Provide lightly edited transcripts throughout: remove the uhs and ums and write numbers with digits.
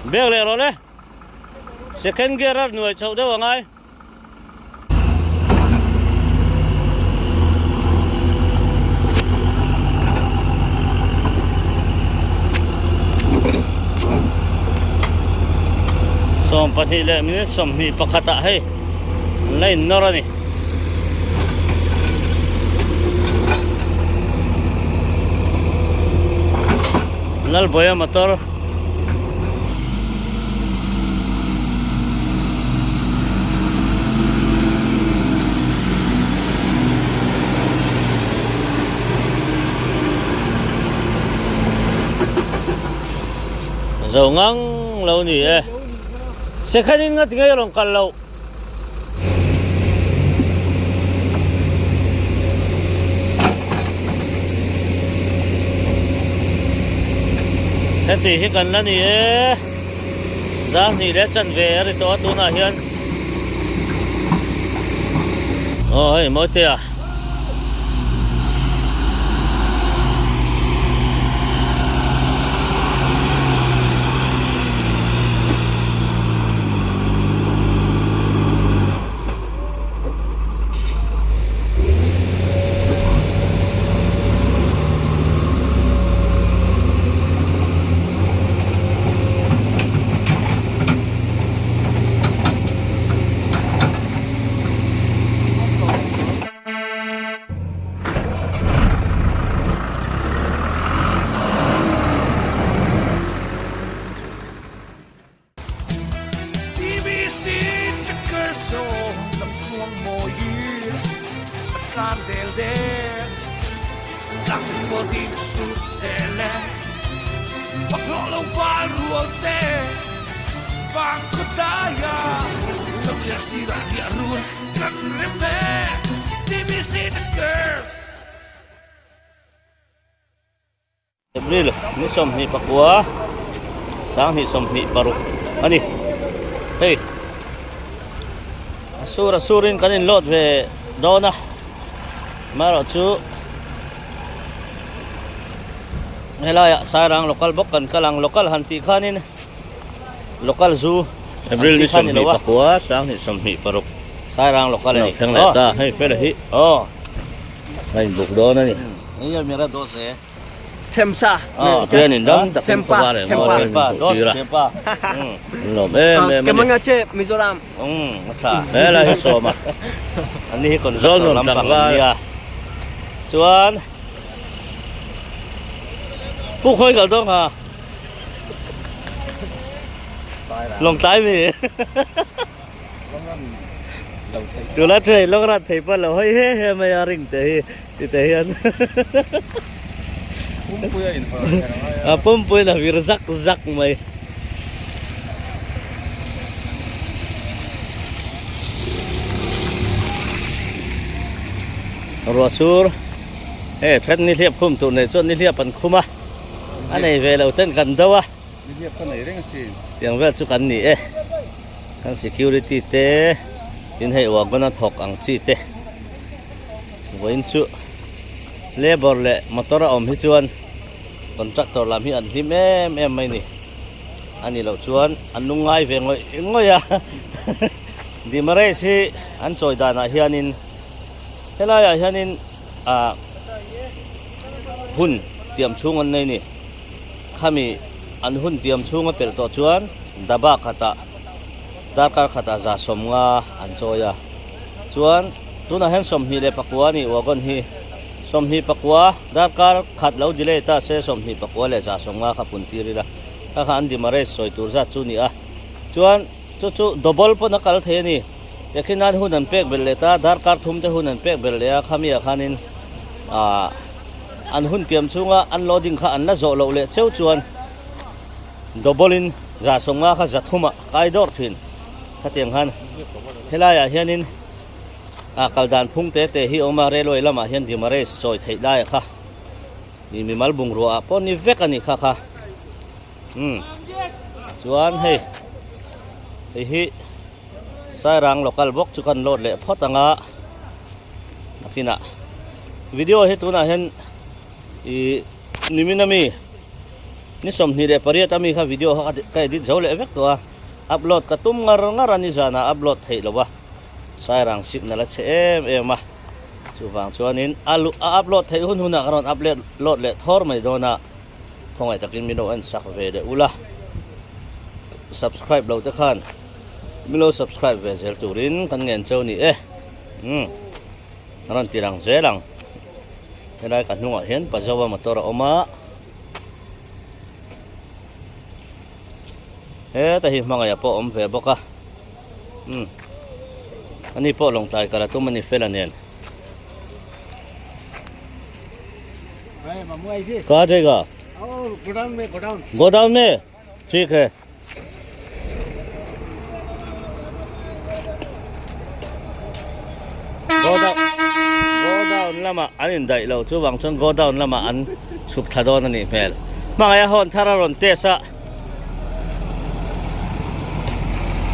Bek leh rawh le. Second gear a nuai chhoh deuh angai. 12 leh minute 21 ah hei an la in nawr a ni. Lalbawia motor Zo ngang lo ni e. Sekhanin nga tinge rawn kal loh. Heti hi kan la ni e. Zang hnih leh chanve a ri tawh a tunah hian. Aw hei Mawitea. TBC Checker Song lamtluang mawi a tlan del del Tlang pawt in sut sel e Fak hlawh lo val rual te Vang khaw dai a Lamlian sirah riah run kan rem e TBC Checkers. April ni 29 2026 a ni. Hei a sur a surin kan in load ve dawn a amaherawh chu helaiah Sairang local bawk kan kal ang local han tih khanin local zu April ni 29 2026 Sairang local a ni. Thleng leh ta hei fela hi aw a inbuk dawn a ni. Hei hian mera dose. Chemsa. Hian in ram tak in Chempa, khawvar em Chempa. Chempa, dos Chempa. An lawm em em a ni. Kemanga che Mizoram. A tha. He lai hi sawm a. An ni hi contractor lampang an nia. Chuan Pu khawi kal dawn kha. Lawngtlai mi. Tuna thei lawng rat thei pawh lo hawi he he mai a ring te hi ti te hian Pumpui a inhawrh kher angai a pumpui in a vir zak zak mai. Ruah sur hei then nihliap khum tur nei chuan nihliap an khum a a nei ve lo ten kan do a. Nihliap ka nei reng asin. Tiang vel chu kan ni e. Kan security te tin hei wagon a thawk ang chi te vawiin chu labour leh motor a awm hi chuan contractor lam hi an hlim em em mai ni a nih loh chuan an lungngai ve ngawih ngawih a demarriage hi an chawi danah hianin helaiah hianin ah hun tiam chhung an nei a ni. Khami an hun tiam chhung a pelh tawh chuan daba khatah darkar khatah 150 an chawi a. Chuan tunah hian 24 a nih wagon hi 24 darkar khat lo delay ta se 24 leh 150 kha pun tir ila kha kha an demarrage sawi tur zat chu ni a. Chuan chu chu double pawn a kal thei a ni. Tehkhin nan hun an pek belh leh ta darkar thum te hun an pek belh leh a khami ah khanin aah. An hun tiam chhunga an loading kha an la zawh loh leh cheu chuan double in 150 kha 300 ah kai dawr thin. Khatiang khan helaiah hianin ah kal dan phung te te hi a awm a, railway lamah hian demarrage sawi theih lai kha mi mimal bungrua ah pawh ni vek a ni kha kha. Umm chuan hei hei hi Sairang local bawk chu kan load leh phawt ang a. Nakinah video hi tunah hian ih nimin ami Ni 28 ami kha video kha ka edit zo leh vek tawh a, upload ka tum ngar ngar a nizanah upload theih lo a, Sairang signal a chhe em em a, chuvang chuanin a a upload theih hun hunah ka rawn upload leh thawr mai dawn a, khawngaih takin min lo en sak ve leh ula, subscribe lo te khan min lo subscribe ve zel turin kan ngen cheu ni e, umm a rawn ti lang zel ang, helai ka hnungah hian Pazawa motor a awm a. Heta hi hmangaih pawh a awm ve bawk a umm ani pawh lawngtlai kal a tum a ni fela nen ka jayega godown me thik hai Godown godown lamah an indaih lo chuvang chuan godown lamah an chhuk thla dawn a nih hmel. Hmangaih a hawn thar a rawn test a.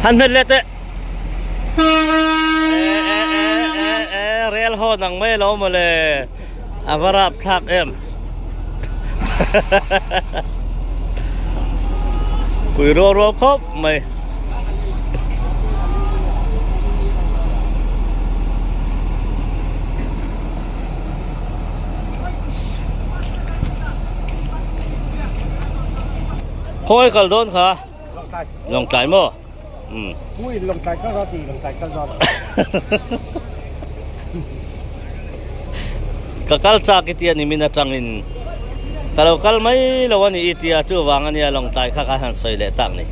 Han hmet leh teh. E e e e e rel hawn ang mai lo mawle. A va rap thlak em. Pui rual rual khawp mai. Khawi kal dawn kha? Lawngtlai maw? Umm. Ui Lawngtlai kal dawn ti Lawngtlai kal dawn. Ka kal chak i tia nimin atangin ka lo kal mai lo a ni i tia chuvang a nia Lawngtlai kha ka han sawi leh tak ni.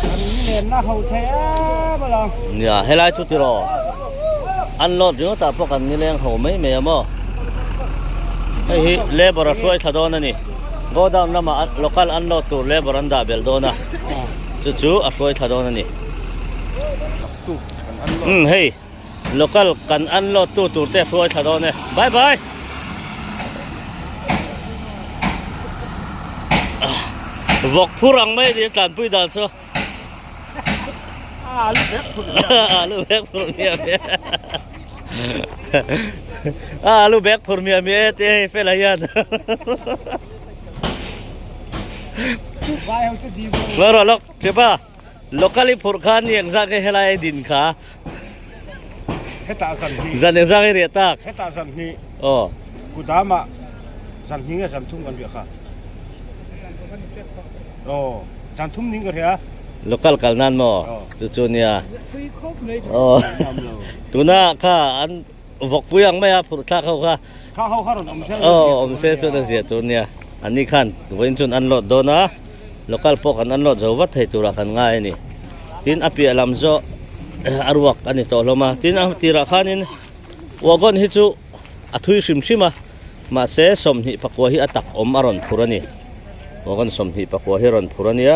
An nilenna ho thei em alawm. Nia helai chu tiraw an load ringawt ah pawh kan nileng ho mai mai a maw. Hei hi labour a hruai thla dawn a ni. Godown lamah local unload tur labour an dah belh dawn a, chu chu a hruai thla dawn a ni. Umm hei local kan unload tu tur te a hruai thla dawn e. Bye bye. Vawk phur ang mai a ni a tlanpui dan chu. Alu bag phur miah miah. Alu bag phur miah miah e te hei fela hian. Ngawi rawh lawk Thipa local i phurh khan ni engzah nge helai a din kha. Hetah zan hnih. Zan engzah nge riah tak. Hetah zan hnih. Aw. Kudamah zan hnih nge zan thum kan riah kha. Aw, zan thum ning ka hria. Local kal nan maw? Chu chu nia. Aw. Tuna kha an vawkpui ang mai a phurh thlak ho kha. Kha ho kha rawn awm se. Aw, awm se chuan a zia tur nia. Anni khan vawiin chuan an load dawn a, local pawh kan unload zo vat thei turah kan ngai a ni. Tin a piah lam zawh a ruak a ni tawh hlawm a. Tin a tirah khanin wagon hi chu a thui hrim hrim a. Mahse, 24 hi a tak awm a rawn phur a ni. Wagon 24 hi a rawn phur a nia.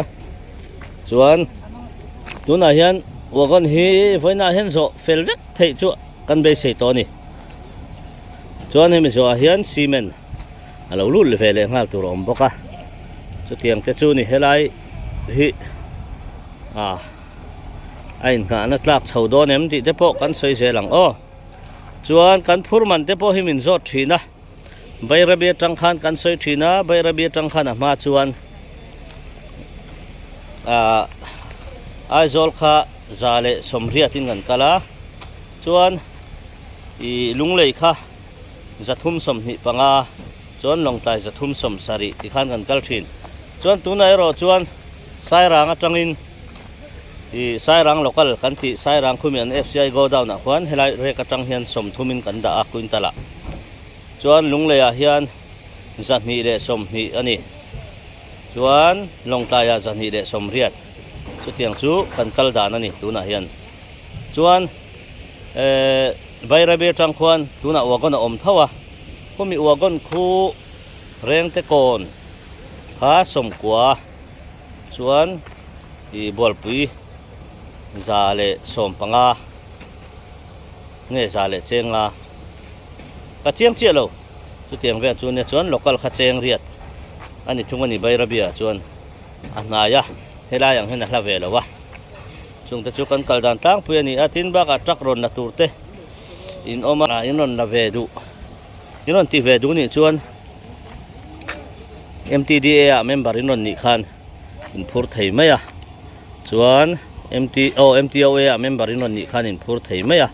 Chuan tunah hian wagon hi vawiinah hian zawh fel vek theih chu kan beisei tawh a ni. Chuan hemi zawhah hian cement a lo lut ve leh nghal tur a awm bawk a. Chutiang te chu ni helai hi ah a inngahna tlak chho dawn em tih te pawh kan sawi zel ang aw. Chuan kan phur man te pawh hi min zawt thin a, Bairabi atang khan kan sawi thin a, Bairabi atang khan a hma chuan ah Aizawl kha 180 in kan kal a, chuan ih Lunglei kha 325 chuan Lawngtlai 370 ti khan kan kal thin. Chuan tunah erawh chuan Sairang atangin. Ih Sairang local kan tih Sairang khumi an FCI godown ah khuan helai rek atang hian 30 in kan dah a quintal ah chuan Lunglei ah hian 220 a ni chuan Lawngtlai ah 280 chutiang chu kan kal dan a ni tunah hian chuan eh Bairabi atang khuan tunah wagon a awm tho a khumi wagon khu Rengte kawn kha 90 Chuan ih bualpui 115 nge za leh cheng a ka chiang chiah lo chutiang vel chu nia chuan local kha cheng riat a ni thung a ni Bairabi ah chuan a hnai a helai ang hian a hla ve lo a chungte chu kan kal dan tlangpui a ni a tin bakah truck rawn la tur te in awm a in rawn la ve duh in rawn ti ve duh nih chuan. MTDA ah member in rawn nih khan in phur thei mai a chuan MT aw MTOA ah member in rawn nih khan in phur thei mai a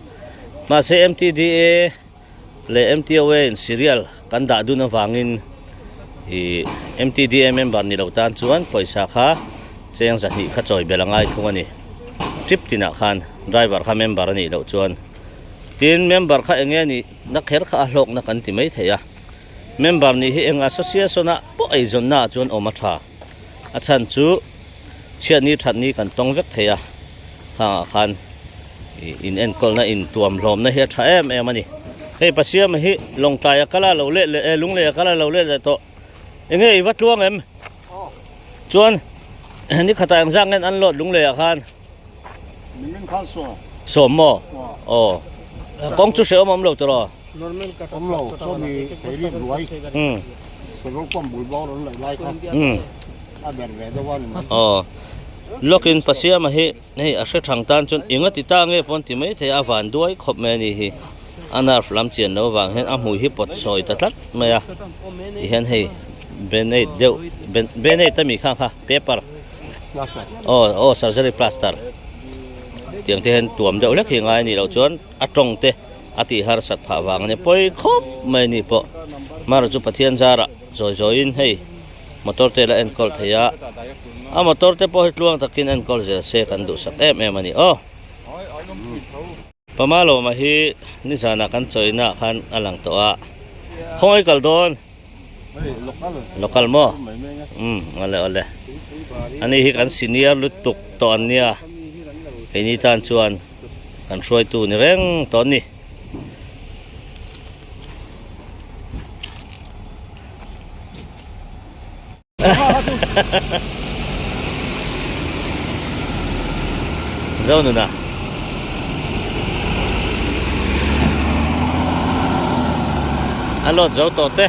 mahse MTDA leh MTOA in serial kan dah dun avangin ih MTDA member ni lo tan chuan pawisa kha cheng zahnih kha chawi belh a ngai thung a ni trip tinah khan driver kha member a nih loh chuan tin member kha eng nge nih na kher kha a hlawkna kan ti mai thei a. Member nih hi eng association ah pawh eizawnna ah chuan awm a tha. A chhan chu chhiatni thatni kan tawng vek thei a, khangah khan in enkawlna in tuam hlawmna hi a tha em em a ni. Hei Pasiama hi Lawngtlai a kal a lo leh leh e Lunglei a kal a lo leh leh tawh. Enge i va tluang em? Chuan ni khatah engzah ngen an load Lunglei ah khan? Nimin khan sawm. Sawm maw? Aw. Kawng chu hrehawm awm lo tawh raw? Awm lo, sawmi thei riat ruai. Petrol pump bul bawr an laih lai kha a ber ve deuh a ni mai. Aw. Lawkin Pasiama hi hei a hre thang tan chuan eng a ti ta nge pawn ti mai thei a, a van duai khawp mai a ni hi. A nerve lam chian lo vang hian a hmui hi pawt sawi ta tlat mai a. Tihian hei band-aid deuh, band-aid a mi kha kha paper. Plaster. Aw, aw surgery plaster. Tiang te hian tuam deuh hlek hi ngai a nih loh chuan a tawng te. A tih harsat phah vang a ni pawi khawp mai ni pawh. Mara chu Pathian zarah zawi zawiin hei motor te la enkawl thei a, a motor te pawh hi tluang takin enkawl zel se kan duhsak em em a ni aw. Pama lawma hi nizanah kan chawina ah khan a lang tawh a, khawngaih kal dawn? Local maw? Umm awle awle. Ani hi kan senior lutuk tawh an nia, keini tan chuan. Kan hruaitu ni reng tawh an ni. Zonuna. A load zo tawh te.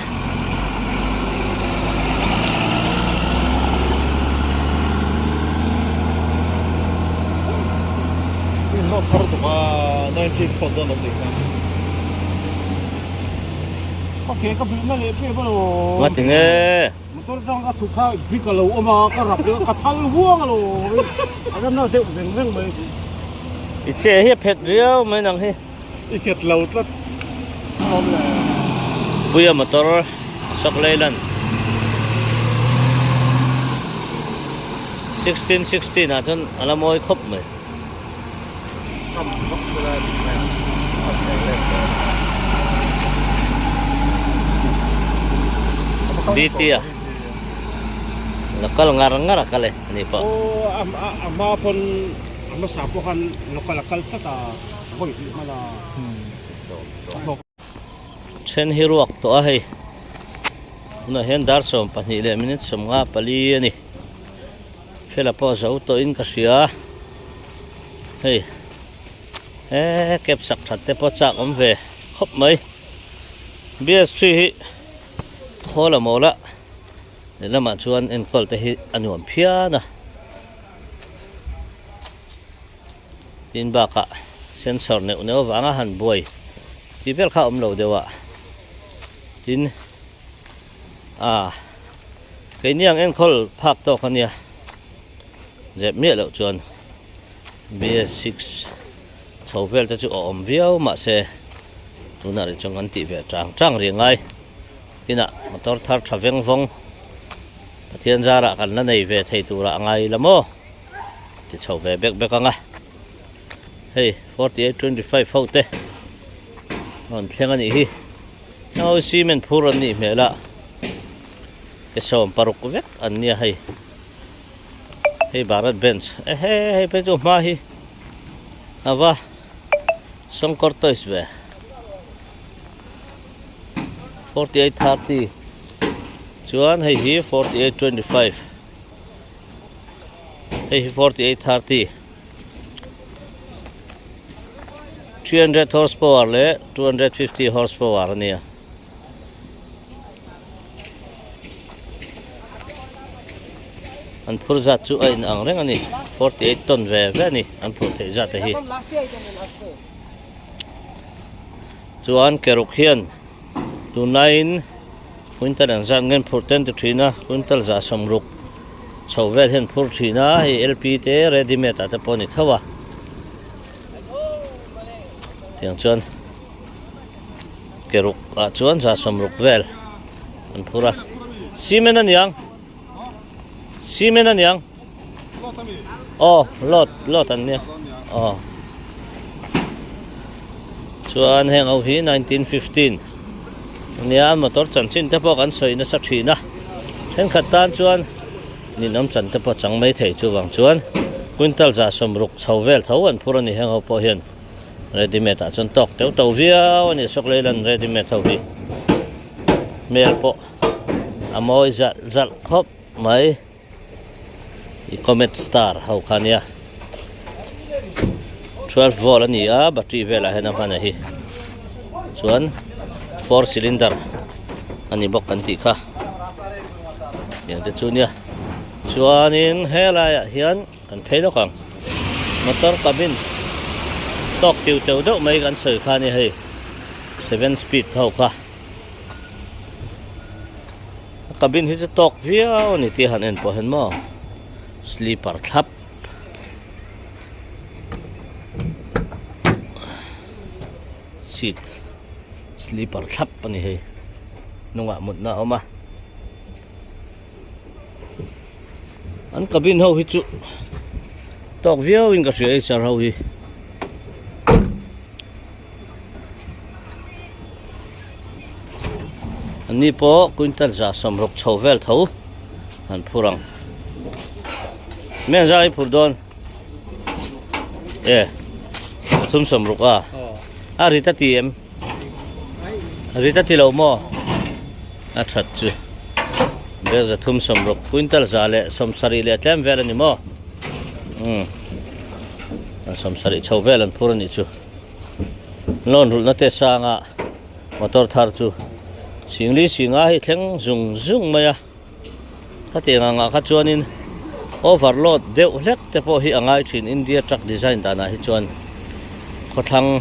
Nga tinge I che hi a phet riau mai nang hi. I nghet lo tlat awm le. Puia motor Ashok Leyland 1616 ah chuan a la mawi khawp mai. BT a la kal ngar ngar a kal e ani pawh. Aw a hma pawn a hmasa pawh khan local a kal tlat a. Then hi ruak tawh a hei tunah hian dar 12 leh minute 54 a ni fela pawh zo tawh in ka hria hei he cab sak that te pawh chak awm ve khawp mai bs three hi khawl a mawl a lehlamah chuan enkawl te hi a nuam phian a. Tin bakah sensor neuh neuh avanga han buai tih vel kha a awm lo deuh a, tin ah keini ang enkawl phak tawk a nia zep miah loh chuan BS6 chho vel te chu a awm viau mahse tunah rih chuan kan tih ve chang chang rih ngai tinah motor thar tha veng vawng Pathian zarah kan la nei ve thei turah a ngai ila maw. Ti chho ve bek bek ang a, hei 4825 ho te rawn thleng a nih hi, heng ho hi cement phur an nih hmel a, ke 16 vek an nia hei, hei Bharat Benz ehe hei phei chu hma hi a va sawngkawr toys ve 4830 chuan hei hi 4825. Hei hi 4830 300 horsepower leh 250 horsepower a nia. An phur zat chu a in ang reng a ni 48 ton ve ve a ni an phur theih zat te hi. Chuan keruk hian tunlaiin. Quintal engzat nge an phurh te an ti thin a, quintal zah sawmruk chho vel hi an phur thin a, hei LP te ready made ah te pawh a ni tho a. Tiang chuan ke ruk ah chuan zah sawmruk vel an phur a, cement a niang cement a niang aw load load an nia aw chuan heng ho hi 1915 ania motor chanchin te pawh kan sawi nasa thin a thenkhat tan chuan ninawm chan te pawh chang mai thei chuvang chuan quintal zah sawmruk chho vel tho an phur a ni heng ho pawh hian ready made ah chuan tawk teuh teuh viau a ni Sawkleilan ready made ho hi hmel pawh a mawi zalh zalh khawp mai. I comet star ho kha ania 12 volt a ni a battery velah hian a hman a hi chuan four cylinder a ni bawk kan tih kha tiang te chu nia chuanin helaiah hian kan phei lawk ang motor cabin tawk tiu teuh deuh mai kan sawi kha a ni hei seven speed ho kha. A cabin hi chu tawk viau a ni tih a han en pawh hian maw sleeper thlap seat sleeper thlap a ni hei hnungah mutna a awm a an cabin ho hi chu tawk viau in ka hria HR ho hi. An ni pawh quintal za sawmruk chho vel tho an phur ang. Meng za hi phur dawn. E pathum sawmruk a. A rit a ti em? Rit a ti lo maw? A that chu. Bag za thum sawmruk quintal za leh sawmsarih leh tlem vel a ni maw? Umm. Sawmsarih chho vel an phur a nih chu. Loan rulhna te sanga motor thar chu singli singa hei thleng zung zung mai a khatiang angah kha chuanin overload deuh hlek te pawh hi a ngai thin India truck design danah hi chuan khawthlang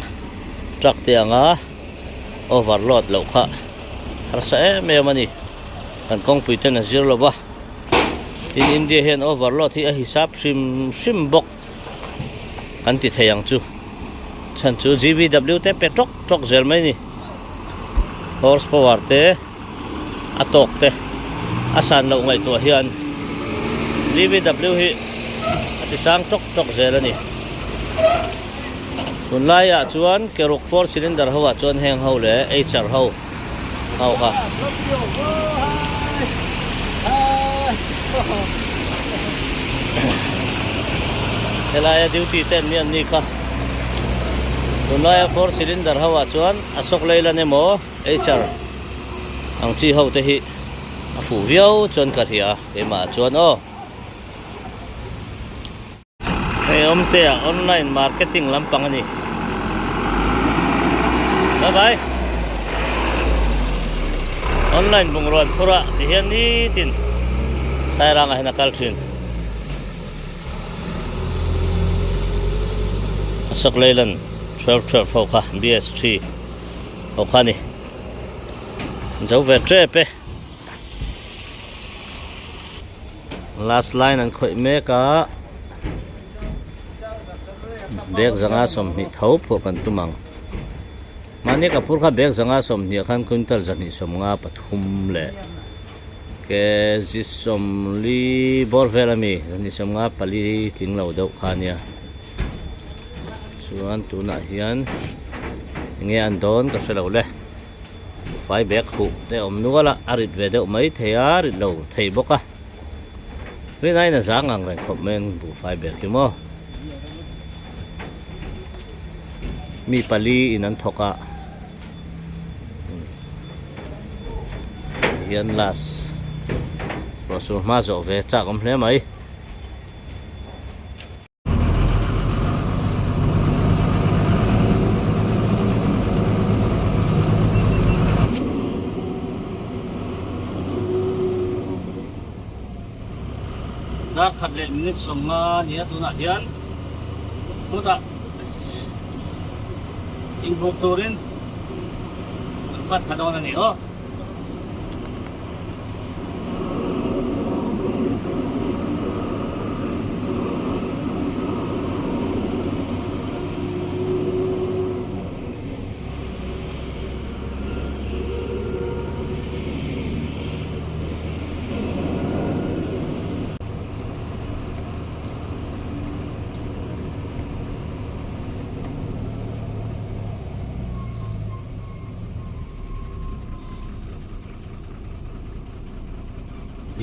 truck te anga overload loh kha harsa em em a ni kan kawngpui ten a zir lo va tin India hian overload hi a hisap hrim hrim bawk. Kan ti thei ang chu. Chhan chu GVW te pe tawk tawk zel mai ni. Horse power te a tawk te a san loh ngaihtuah hian GVW hi a ti sang tawk tawk zel a ni. Tunlaiah chuan keruk four cylinder ho ah chuan heng ho leh HR ho ho kha. Helaia duty te an ni an ni kha. Tunlaia four cylinder ho ah chuan Ashok Leyland emaw Eicher ang chi ho te hi a fuh viau chuan ka hria keimah ah chuan aw. Hei awmte ah online marketing lampang a ni. Bye bye. Online bungrua an phur a ti hian nitin Sairang ah hian a kal thin. Ashok Leyland 12 12 ho kha BS3 ho kha a ni. Zo ve tep e. Last line an khawih mek a bag zanga sawmhnih tho phuah kan tum ang mahni ka phur kha bag zanga sawmhnih ah khan quintal zahnih sawmnga pathum leh kg sawmli bawr vel ami zahnih sawmnga pali tling lo deuh kha ania chuan tunah hian enge an dawn ka hrelo le. Fai bag huh te awm nual a, a rit ve deuh mai thei a, rit lo thei bawk a. Rinaiin a zang ang reng khawp mai ang buhfai bag hi maw. Mi pali in an thawk a. Hian last ruahsur hma zawh ve chak awm hle mai. Dar khat leh minute sawmnga nia tunah hian chutah inbuk turin an pat thla dawn a ni aw.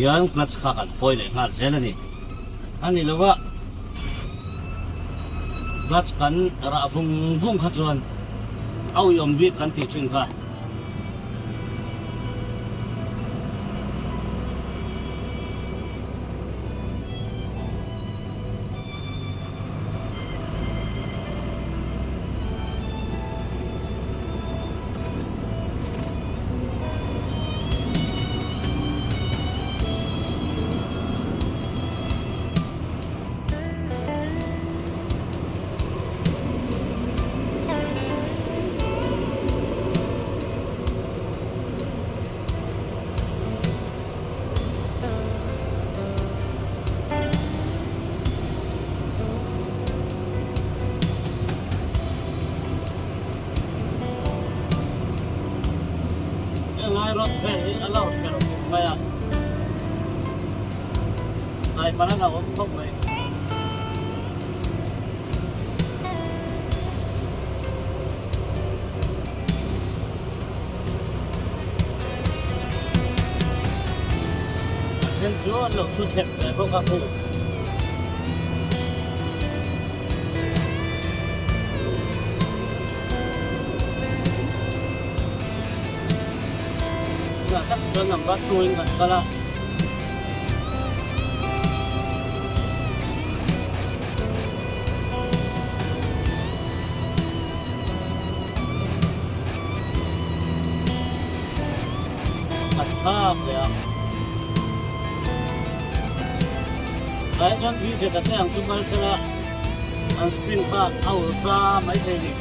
hian clutch kha kan phawi leh nghal zel a ni. A ni lo a, clutch kan rah vung vung kha chuan a uiawm bik kan tih thin kha. Helai road vel hi a lo kher khawp mai a, tlai palan a awm khawp mai. A then chu an lo chhut hlek ve bawk a khu. Tunah tak chuan number two in kan kal a. Kan thlak leh a. Tlai chuan tui zet a te ang chu kal sela an spring kha a ur tla mai thei ni.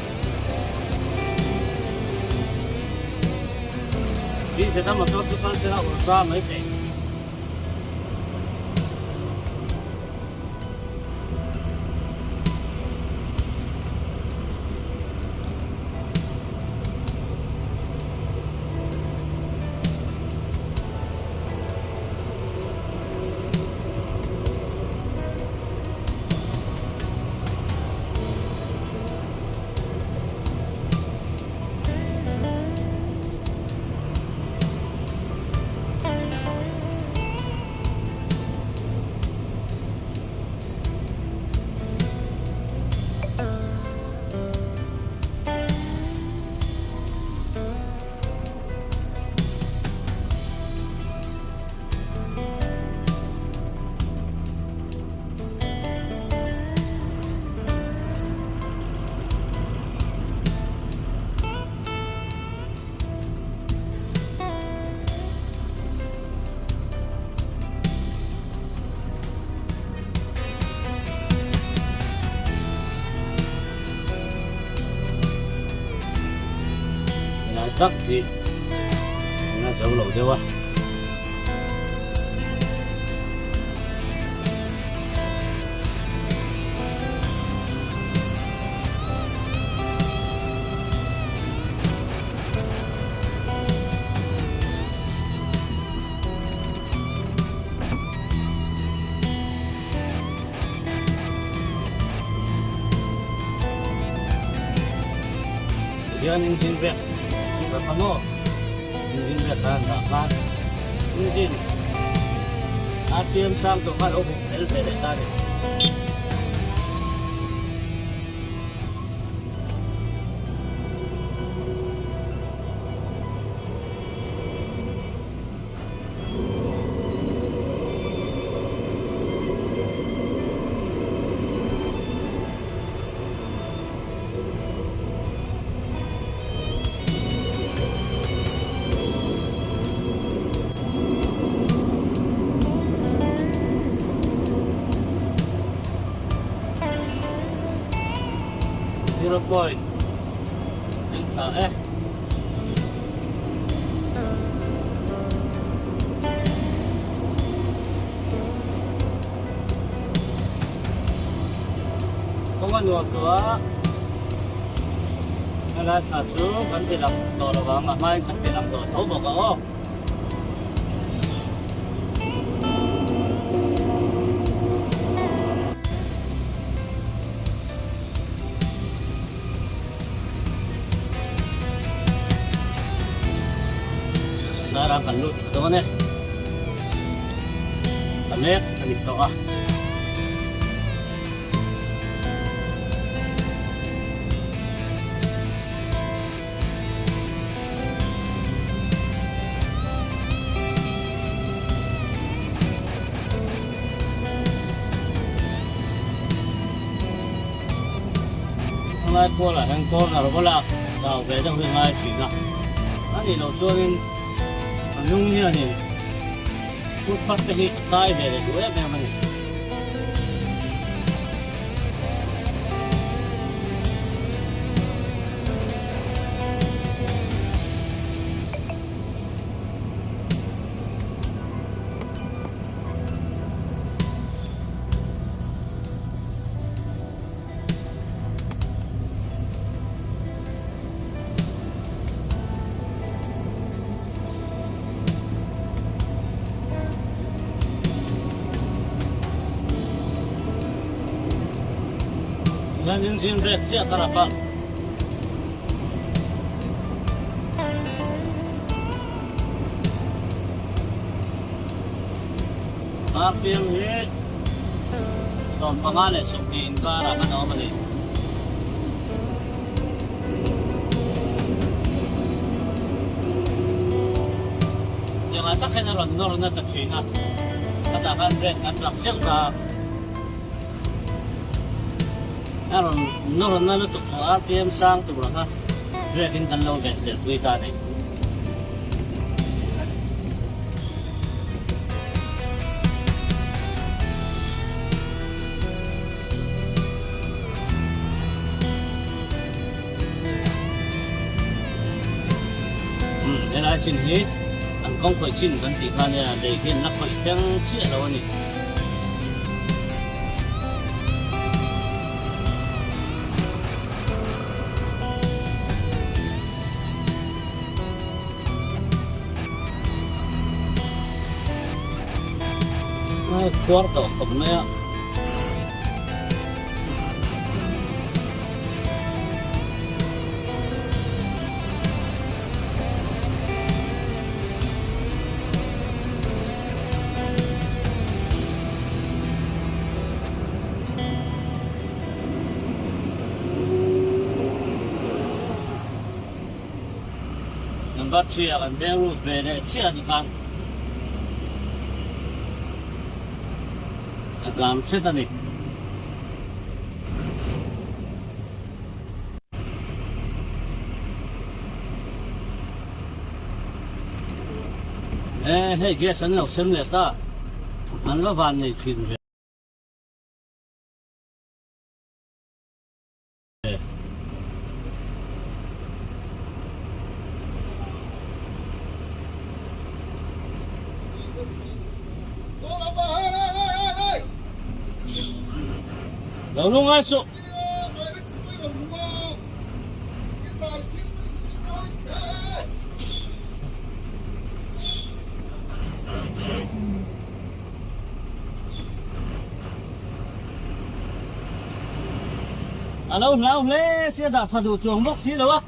Tui zet a motor chu kal sela ur tla mai thei. Helai tak hi a zo lo deuh a. Tihian engine brake hi ka kha maw engine brake kha an dah khan engine rpm sang tawh kha a lo buk fel ve leh ta a ni. Zero point eng tha e. Kawng a nuam tawh a, helai thla chu kan ti lang tawh lo vang, a hmain kan ti lang tawh tho bawk a aw. Sara kan lut dawn e. mek a ni tawh a. Helai kualah hian corner bula chau ve deuh hi a ngai thin a, a nih loh chuanin a hnung hianin footpath te hi a kai ve leh duh em em a ni. Hian engine brake chiah ka rap a. RPM hi 15 leh 20 inkarah khan a awm a ni. Tiangah tak hian a rawn nawr nasa thin a, khatah khan brake kan rak zeuh ta a, a rawn nawr na lutuk chu RPM sang tur anga brake in kan lo ven tel pui ta a ni. Helai chin hi an kawng khawih chin kan tih kha nia lei hian la khawih thleng chiah lo a ni. Khuar tawh khawp mai a. Number 3 ah kan veng lut ve leh chiah a ni khan. A tlam hret a ni. E hei gas an lo sem leh ta, an va van nei thin ve. Lo lungai suh. A lo hlau hle sia dah tha duh chuang bawk si lo a.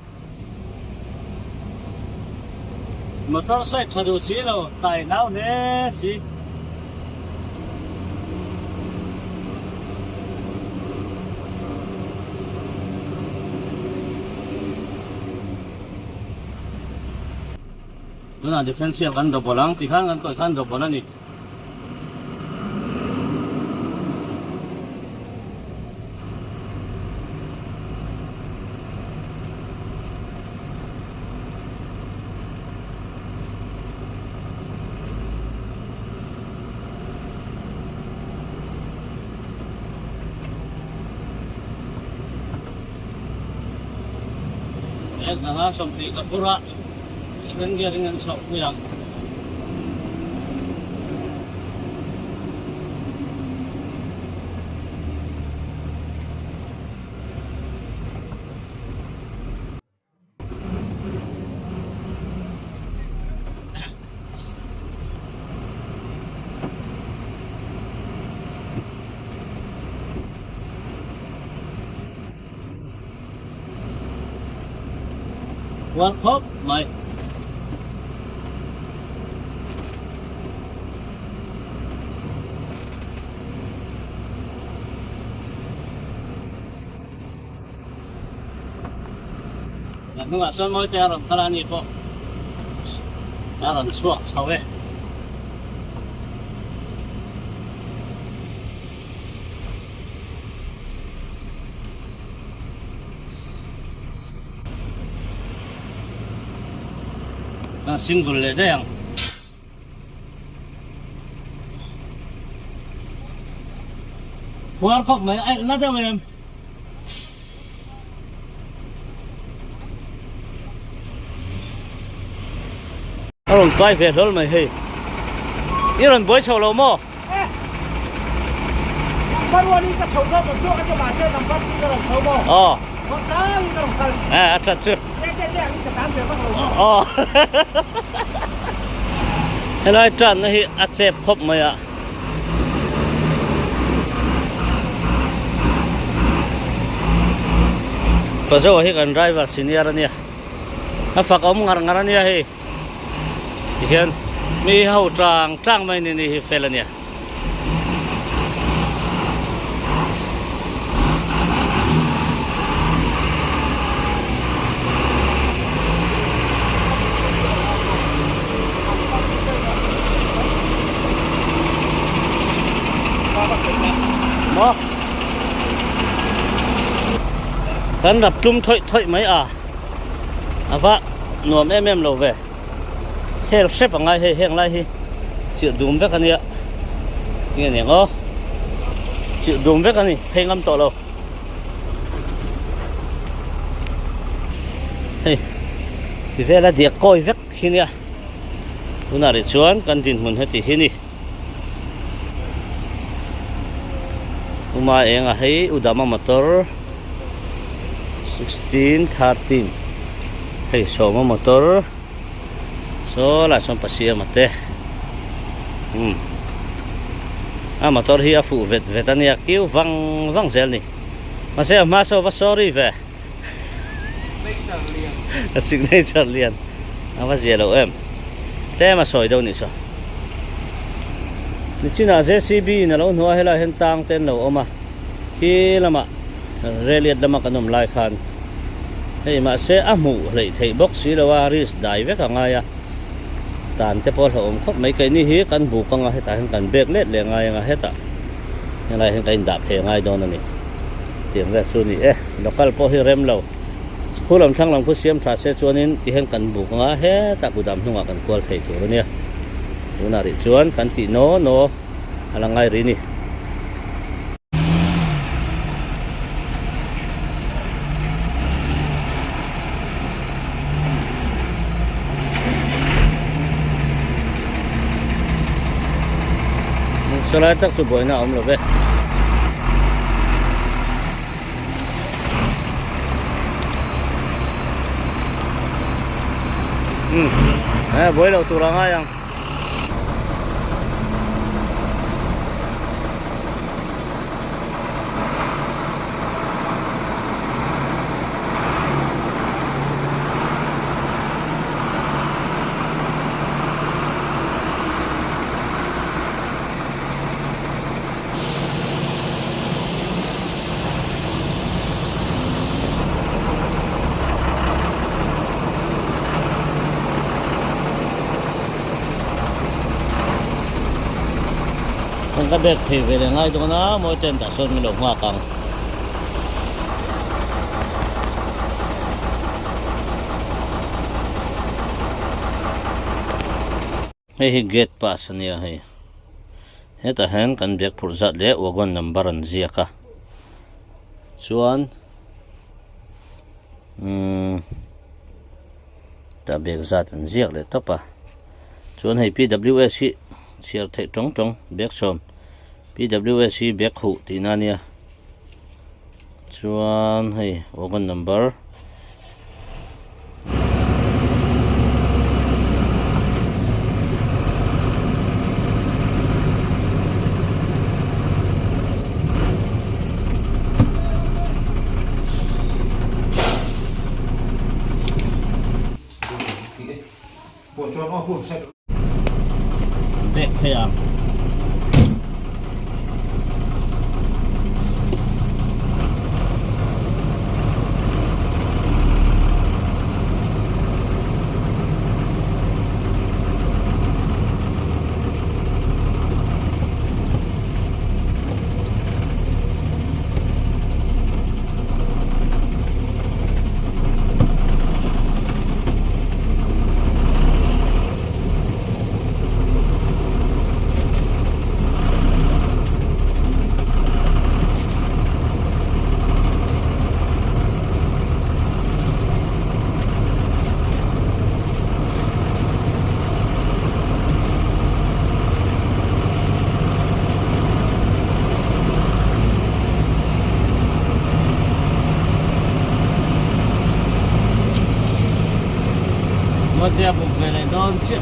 Motor side tha duh si lo, tai hlau hle si. Tunah defensive kan double ang tikhan kan kawih khan double a ni. Zanga 20 ka phur a. Second gear in an chhoh pui ang. Kual khawp mai. Kan hnungah chuan Mawite a rawn kal a, ani pawh a rawn chhuak chho e. Kan single leh daih ang. Khuar khawp mai aih na deuh em. A rawn kai ve hlawl mai hei. I rawn buai chho lo maw? Number one in ka chho zawk ang chu a ti mahse number two ka rawn chho maw? Aw. Rawn tlang in ka rawn kal. Eh a that chu. Te te te ang in ka tan ve vak lo maw? Aw. Helai tanna hi a chep khawp mai a. Pazo hi kan driver senior a nia. A fak awm ngar ngar a nia hei. Tihian mi ho tang tang mai ni ni hi fel a nia. Maw kan rap tlum thawih thawih mai a a va nuam em em lo ve hel hrep angai hei heng lai hi chirh dum vek ania nge ni ang aw chirh dum vek ani phei ngam tawh lo hei ti vela diak kawi vek hi nia tunah rih chuan kan dinhmun heti hi ni uma enga hei udama motor 16 13 hei sawma motor saw lai sawn pasiama te umm a motor hi a fuh vet vet ania kiu vang vang zel ni mahse a hma saw va sorry ve a signature lian a va zia lo em tlem a sawi deuh nih saw nichinah jcb in a lo hnuai helai hian tang te an lo awm a khi lamah Reliat lama kan awm lai khan hei mahse a hmuh hleih theih bawk si lo a, risk dai vek a ngai a, tan te pawh a hlauhawm khawp mai. Keini hi kan buk anga hetah hian kan bek let leh ngai anga hetah helai hian kan indah phei ngai dawn a ni. Tiang vel chu a ni e, local pawh hi rem lo. Khu lam thlang lam khu siam tha se chuanin tihian kan buk anga hetah kudam hnungah kan kual thei tur a nia. Tunah rih chuan kan tih naw naw a la ngai rih a ni. Saw lai tak chu buaina a awm lo ve. Umm buai loh tur a ngai ang. Kan ka bag phei ve leh ngai dawn a mawi tent ah sawn min lo nghak ang. Hei hi gate pass a nia hei. Hetah hian kan bag phurh zat leh wagon number an ziak a chuan umm tah bag zat an ziak leh tawp a chuan hei P_W_S hi chhiar theih tawng tawng bag sawm P_W_S hi bag huh tihna a nia chuan hei wagon number. Bag phei ang. Chibai a buk ve leh dawn chiah.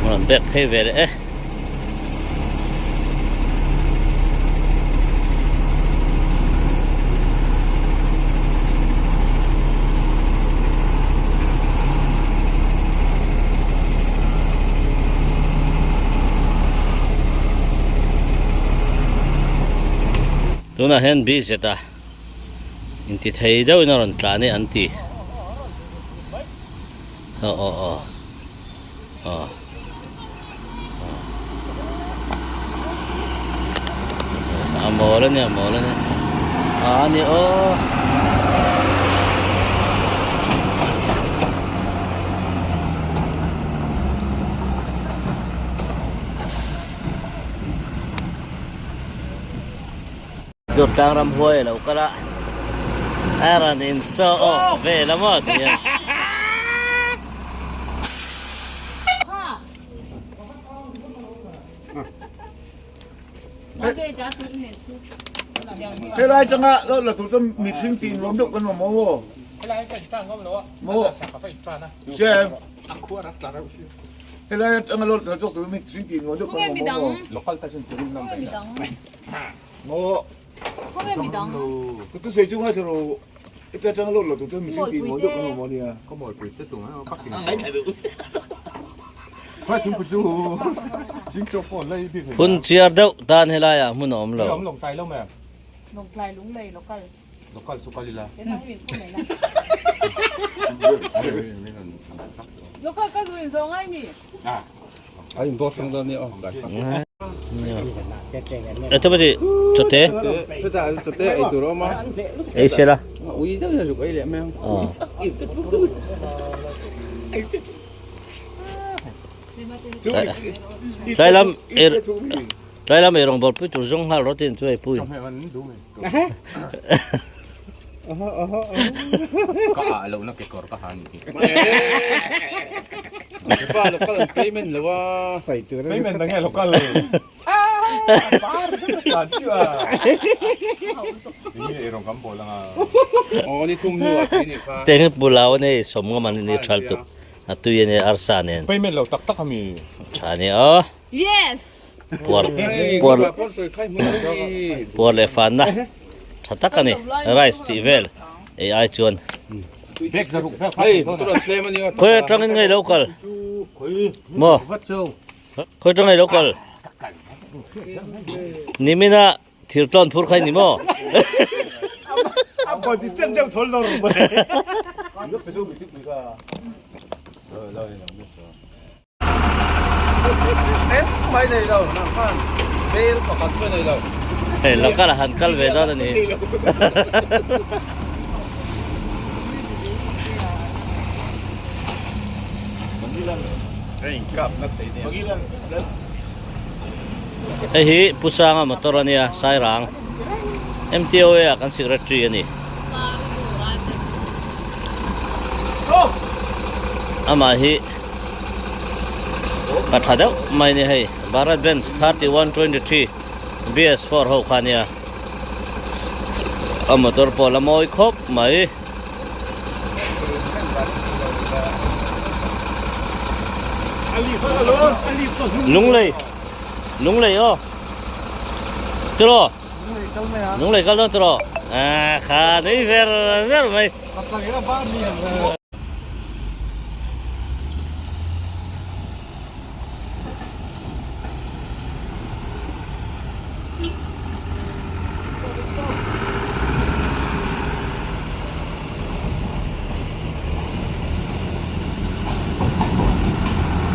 Rawn bek phei ve leh e. Tunah hian BZ a inti thei deuhin a rawn tlan e an ti. Aw aw aw. Aw. A mawl a nia a mawl a nia. A ani aw. Durtlang ramhuai a lo kal a, a rawn in saw awk vel a maw ti hian. Helai tanga lo la tur chuan mihring tih nuam deuh kan awm aw. Maw? Chef. Helai atanga lo la chawk tur mihring tih nuam deuh kan awm aw. Maw? Ka sawi chu ngaithla rawh. Heti atanga lo la tur chuan mihring tih nuam deuh kan awm aw nia. Phun chiar deuh tan helaiah hmun a awm lo. Ethapati chawte ei sela. Tlai lam er tlai lam ei rawng bawlpui tur zawng nghal rawh tiin chu ei pui. Ka ah lohna kekawr ka ha ni hi. Pa local an payment lo a. Payment dang nge local. Aw ni thum hnu ah tui ni kha. Teng pulau a nei sawm ngam an ni thal tuk a tui a ni arsa nen. Payment lo tak tak a mi. Tha ni aw. Yes. Puar puar puar leh fanna tha tak a ni rice tih vel ei ai chuan. Khawi atangin ngei lo kal maw khawi atang ngei lo kal nimina thir tlawn phur kha i ni maw. Hei local ah han kal ve dawn a ni. Hei hi Pu Sanga motor a nia Sairang MTOA ah kan secretary a ni. Amah hi Ka tha deuh mai ni hei Bharat Benz 3123 BS4 ho kha nia a motor pawh la mawi khawp mai. Lunglei Lunglei aw tiraw Lunglei kal dawn tiraw ah kha nei ver ver mai.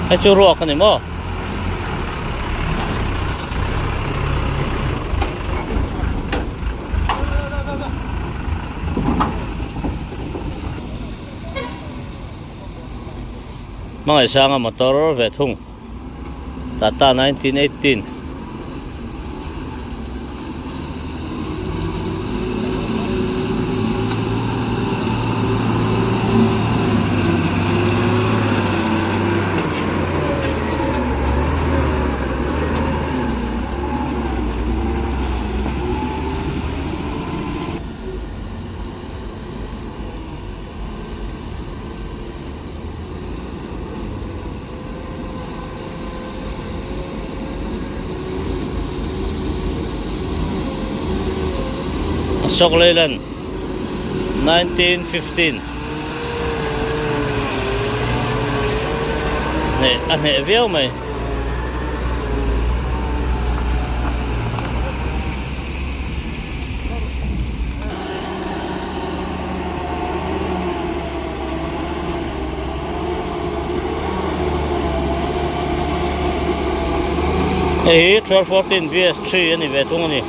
Hei chu ruak a ni maw? Hmangaih sanga motor ve thung Tata 1918. Ashok Leyland 1915 hneh a hneh viau mai. Hei hi 1214 VS3 a ni ve thung a ni.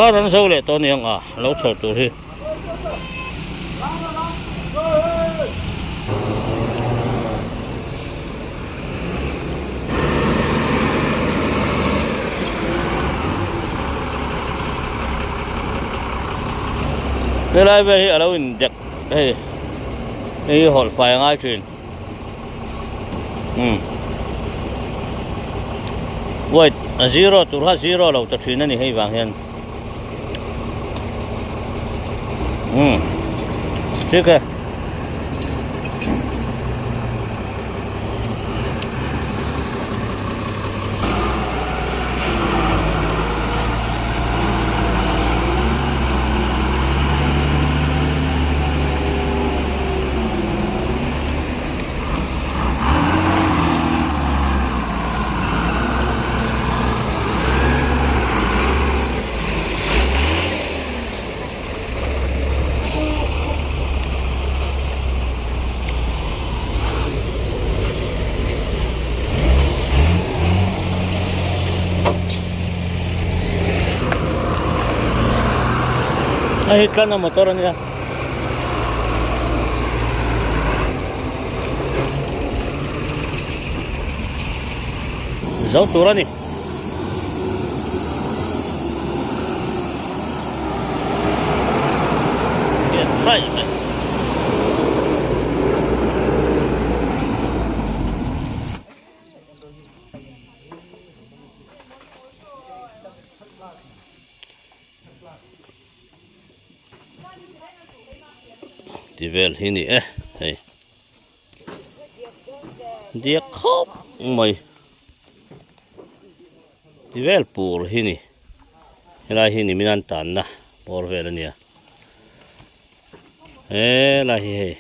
Kar an zo leh tawh a ni ang a lo chho tur hi. Helai vel hi a lo in dek hei hei hi hawlh fai a ngai thin umm white a zero tur kha zero lo ta thin a ni hei vang hian. Hmm. ठीक है Hei hi tlana motor a nia. Zo tur a ni. Ti vel hi ni e hei. Diak khawp mai ti vel pur hi ni helai hi nimin an tanna bawr vel a nia helai hi hei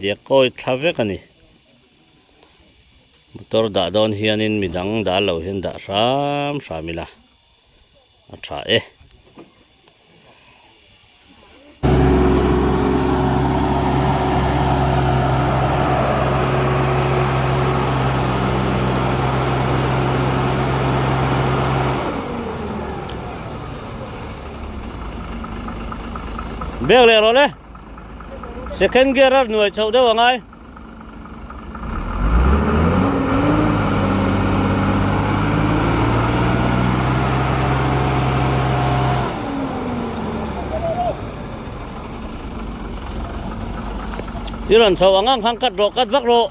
diak kawi thla vek a ni motor dah dawn hianin midang dah loh hian dah hram hram ila. A tha e. Bek leh rawh le. Second gear a nuai chhoh deuh angai. I rawn chho ang ang khan cut rawh cut vak rawh.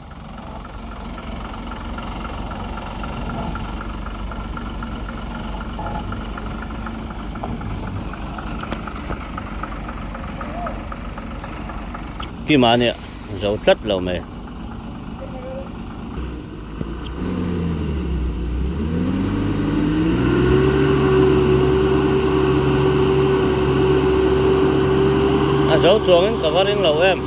Kima nia zo tlat lo mai. A zo chuangin ka va ring lo em.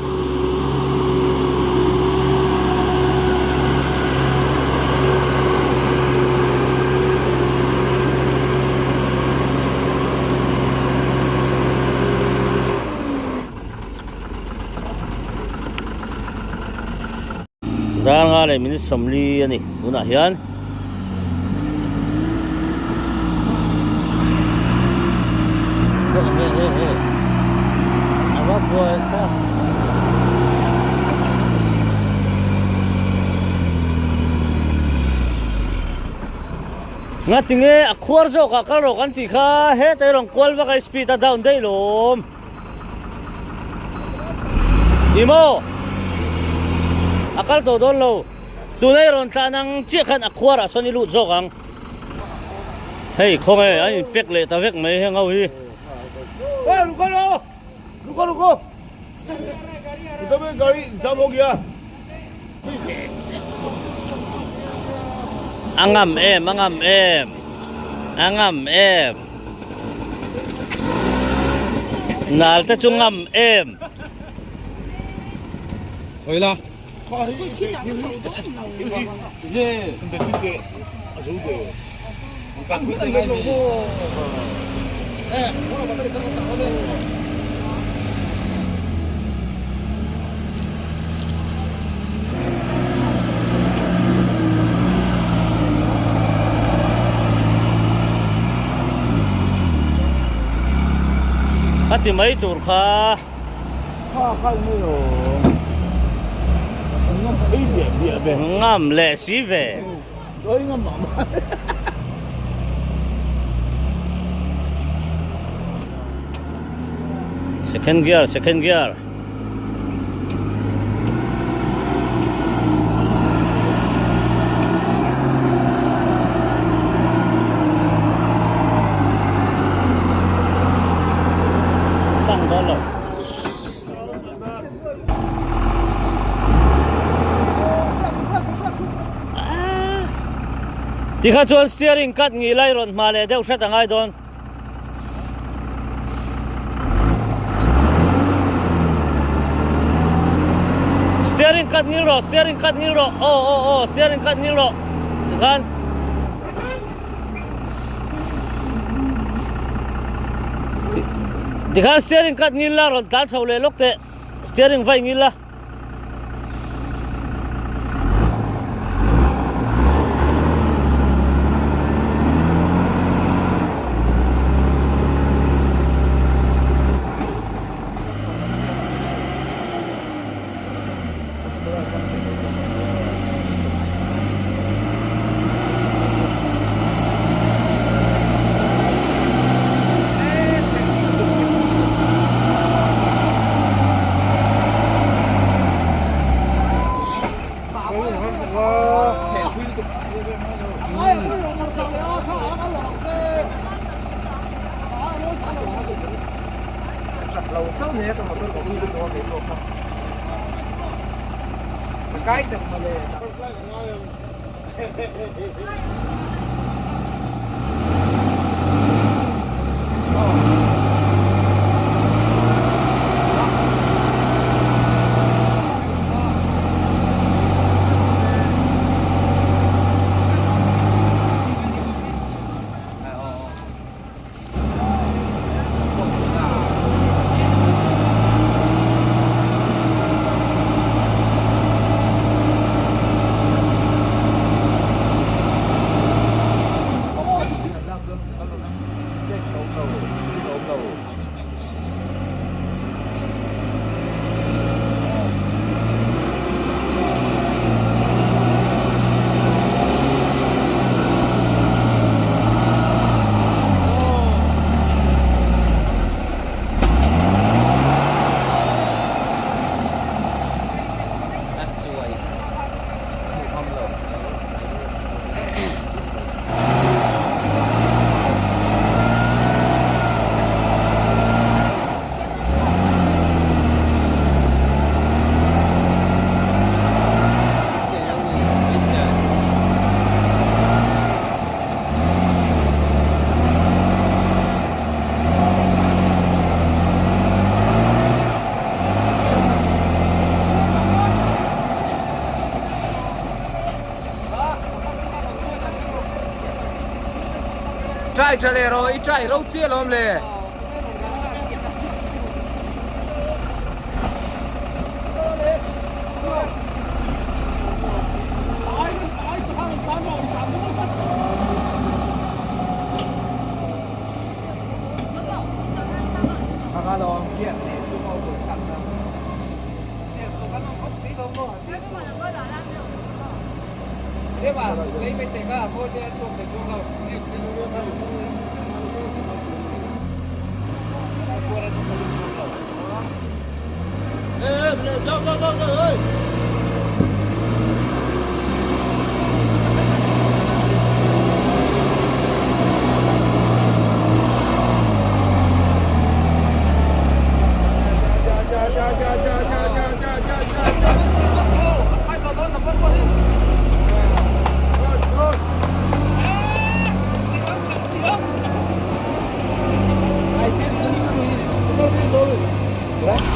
Dar nga leh minute 40 a ni tunah hian a va buai thlak nga tinge a khuar zawk ah kal rawh kan tih kha hetah hi rawn kual vak a speed a down daih lawm. Ni maw? A kal tawh dawn lo. Tuna i rawn tlan ang chiah khan a khuarah sawn i lut zawk ang. Hei khawnge a inpek leh ta vek mai heng ho hi. Ruko ruko इधर में गाड़ी जाम हो गया A ngam em a ngam em a ngam em nal te chu ngam em. Awila. A ti mai tur kha. Ngam leh si ve. Second gear, second gear. Tang dawn lo. Tikha chuan steering cut ngih lai rawn hma leh deuh hret a ngai dawn. Steering cut ngil rawh, steering cut ngil rawh, aw aw aw steering cut ngil rawh tikhan. Tikhan steering cut ngil la rawn tlan chho leh lawk teh steering vai ngil la. Try tha leh rawh, i try ro chiah alawm le.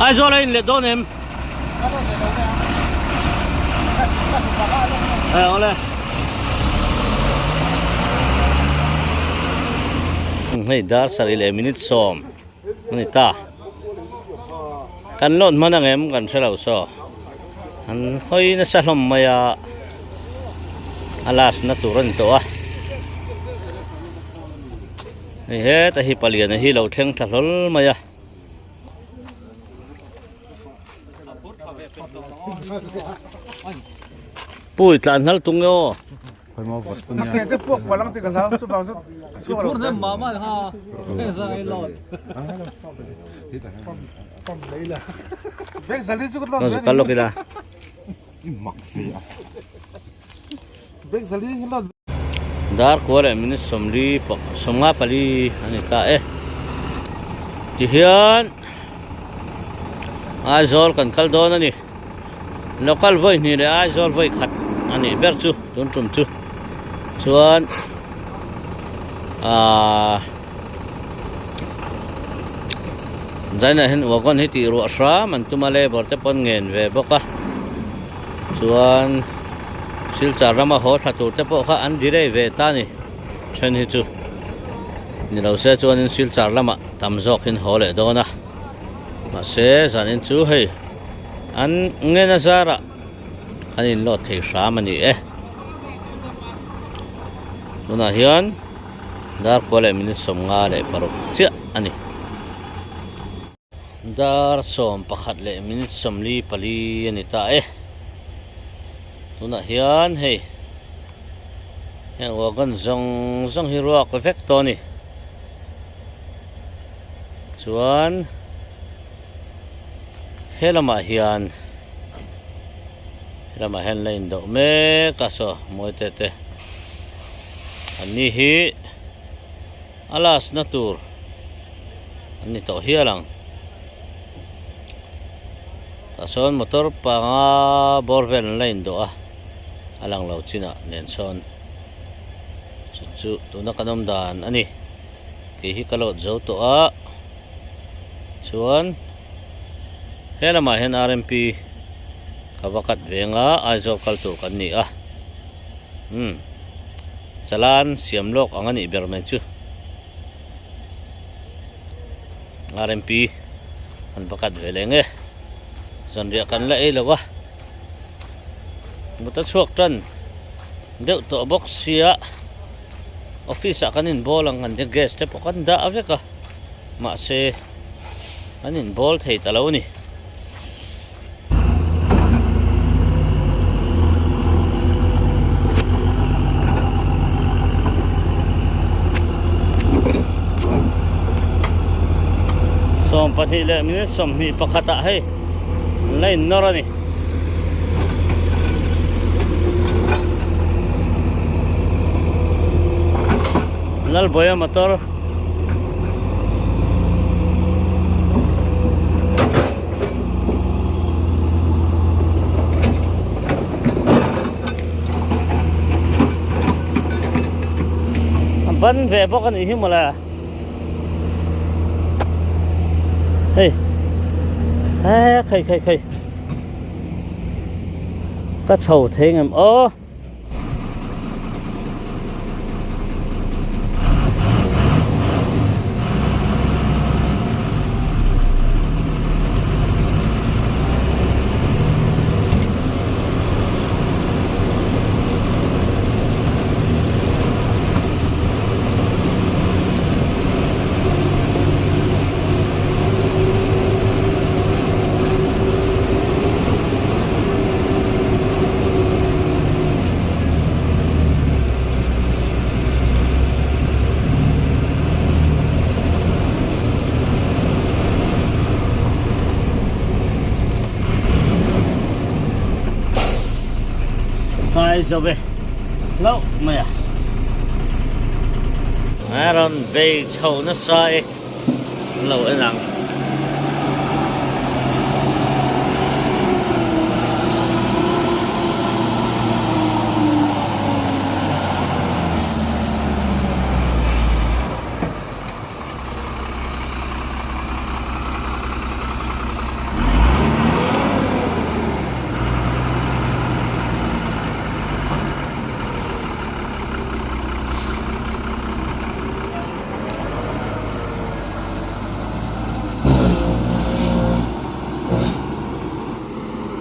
Aizawl a inlet dawn em? Eh, awle. Hei dar sarih leh minute sawm a ni ta. Kan load hman ang em kan hre lo saw. An hawi nasa hlawm mai a, a last na tur a ni tawh a. Hei heta hi paliana hi lo thleng thla hlawl mai a. Pui tlan hnal tung e aw. Kal lawk ila. Dar kua leh minute sawmli sawmnga pali a ni ta e. Tihian Aizawl kan kal dawn a ni. Local vawi hnih leh Aizawl vawi khat a nih ber chu tun tum chu. Chuan aaa Zainah hian wagon hi tih ruah hram an tum a labour te pawn ngen ve bawk a chuan Silchar rama haw thla tur te pawh kha an delay ve ta a ni then hi chu ni lo se chuanin Silchar lamah tam zawk in haw leh dawn a mahse zanin chu hei an ngen a zarah an inlawt thei hram a ni e tunah hian dar kua leh minute 56 chiah a ni. Dar 11 leh minute 44 a ni ta e. Tunah hian hei heng wagon zawng zawng hi ruak vek tawh a ni. Chuan he lamah hian he lamah hian la indauh mek a saw mawi te te an ni hi. A last na tur an ni tawh hial ang. Tah sawn motor panga bawr vel an la indawh a, a lang lo chinah nen sawn chu chu tuna kan awm dan a ni. Kei hi ka load zo tawh a, chuan he lamah hian RMP ka va cut ve anga Aizawl kal tur kan ni a, umm. Chalan siam lawk ang a nih ber mai chu. RMP an va cut ve leh nge. Zanriah kan la ei lo a. Mut a chhuak tan deuh tawh bawk sia office ah kan inbawl ang kan tia gas te pawh kan dah vek a mahse kan inbawl thei ta lo a ni. 12 leh minute 21 ah hei an la in nawr a ni. Lalbawia motor A ban ve bawk a nih hi mawle hei he khai khai khai ka chho thei ngem aw. Kai zo ve hlauh mai a. A rawn bei chho nasa e an lo en ang.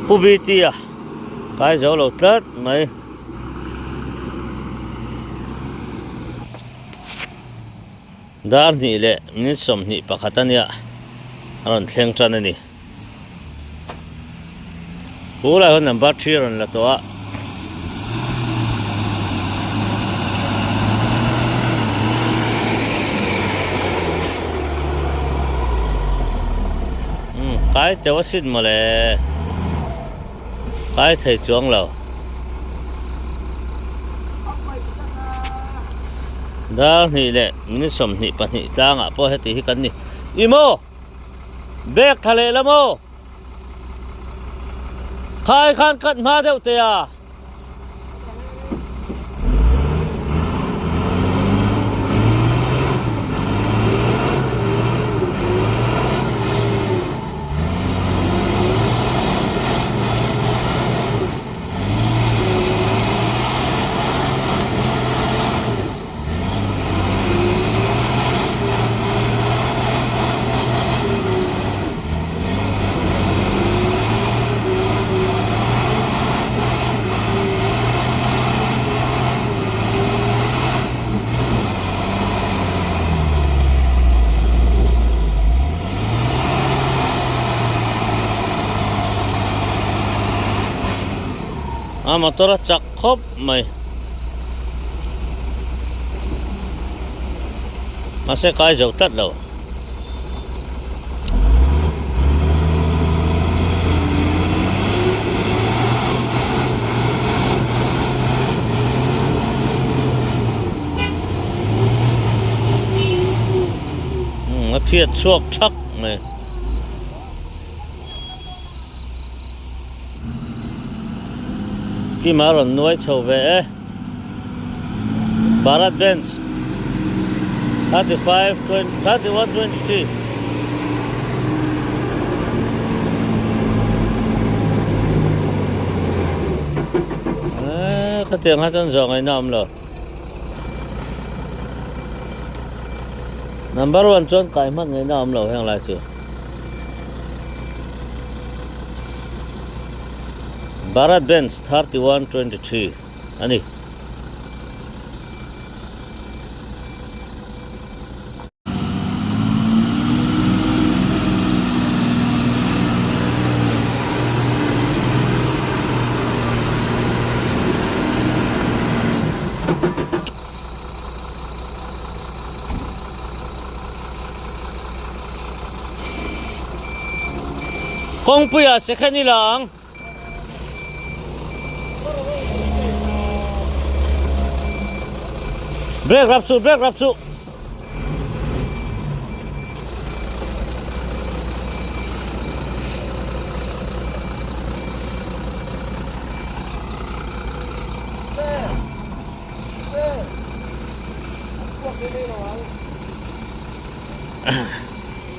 Pu BT-a kai zo lo tlat mai. Dar hnih leh minute 21 a nia a rawn thleng tan a ni. Pu lai hawn number 3 a rawn la tawh a. Umm kai teuh a sin mawle kai thei chuang lo. Dar hnih leh minute 22 tlangah pawh heti hi kan ni. I maw? Bag tha leh la maw? Khai khan cut hma deuh teh a. A motor a chak khawp mai. Mahse kai zo tlat lo. Umm a phiat chhuak thak mai. Kima a rawn nuai chho ve e. Bharat Benz 35 31 23 eh khatiang kha chuan zawh ngaihna awm lo. Number 1 chuan kai hman ngaihna awm lo heng lai chu. Bharat Benz 3123 a ni. Kawngpuiah second i la ang. Brake rap suh, brake rap suh.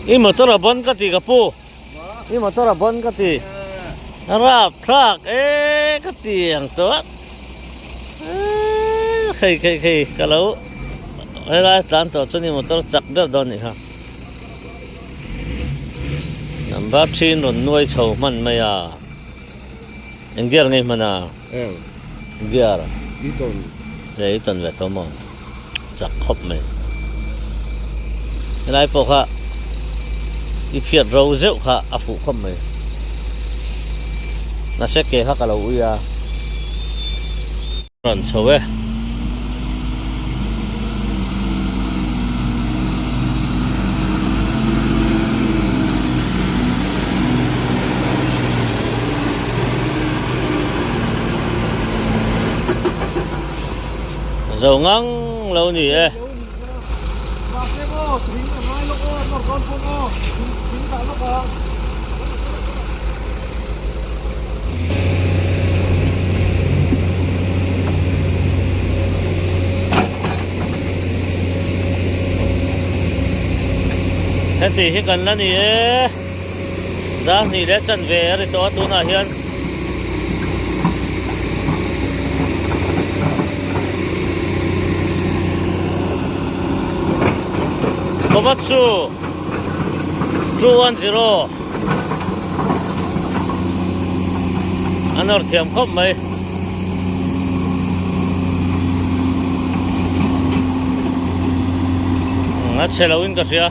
I motor a bon ka ti ka pu. I motor a bon ka ti. Rap thlak e ka ti ang tawh. Khei khei khei ka lo helai tlan tawh chuan i motor chak ber dawn nih kha. Number 3 rawn nuai chho hman mai a. Eng gear ngei hman a? Eng. Gear. I tawn. Le i tawn ve tho maw? Chak khawp mai. Helai pawh kha i phiat ro zeuh kha a fuh khawp mai. Nase ke kha ka lo ui a. Rawn chho e. Zo ngang lo ni e. Heti hi kan la ni e, dar hnih leh chanve a ri tawh a tunah hian. Komatsu 210. A nawr thiam khawp mai. A chhe lo in ka hria.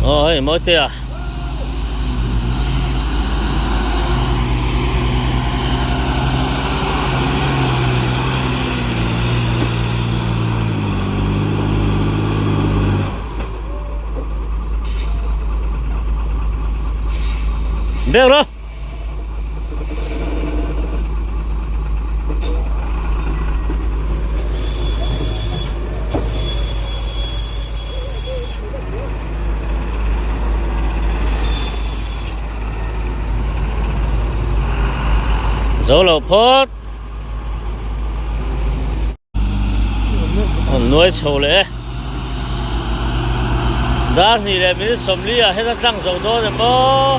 Aw hei Mawitea. Bek rawh. Zo lo phawt. An nuai chho leh e. Dar hnih leh minute sawmli ah hian a tlang zo dawn em aw.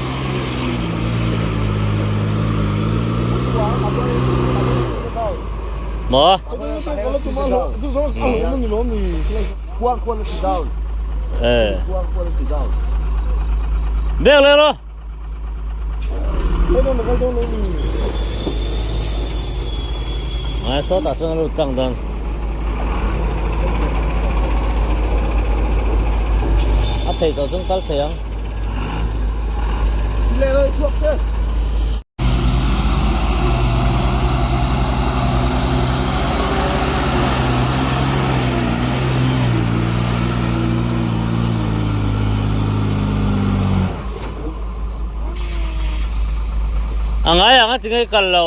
Maw? Bek leh rawh. Ngai sawtah chuan a lut tlang dawn. A thei tawh chuan kal thei ang. A ngai ang a ti ngei kal lo.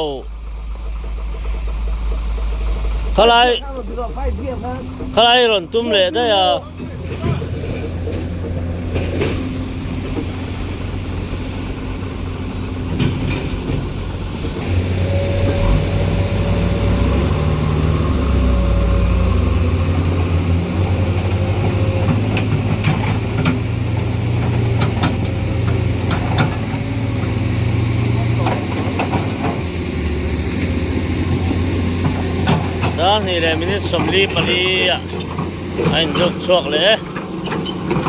Khalai khalai rawn tum leh daih a. Dar hnih leh minute 44 ah a inzuk chhuak leh e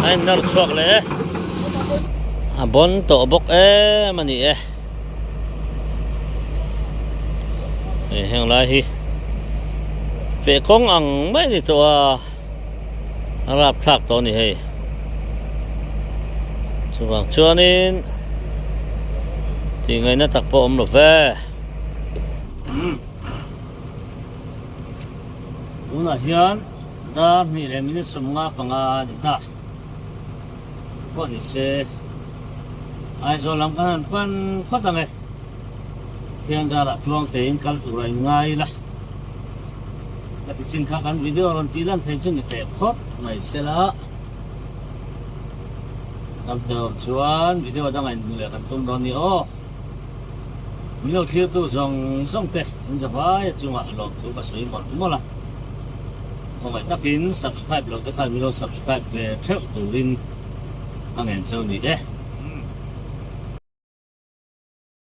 a innawr chhuak leh e a bawn tawh bawk em a ni e hei heng lai hi feh kawng ang mai a ni tawh a. A rap thlak tawh a ni hei. Chuvang chuanin tih ngaihna tak pawh a awm lo ve. Tunah hian dar hnih leh minute 55 a ni ta. Pawh ni se Aizawl lam kan han pan phawt ang e. Thian zarah tluang tein kal tur a inngai ila. Ka ti chin kha kan video rawn tih lan thei chu ni teh phawt mai sela. Kan hmel chuan video danga inhmuh leh kan tum dawn ni aw. Min lo thlirtu zawng zawng te in zavai a chungah lawmthu ka sawi mawlh mawlh a. Khawngaih takin subscribe lo te khan min lo subscribe ve theuh turin ka ngen cheu ni e.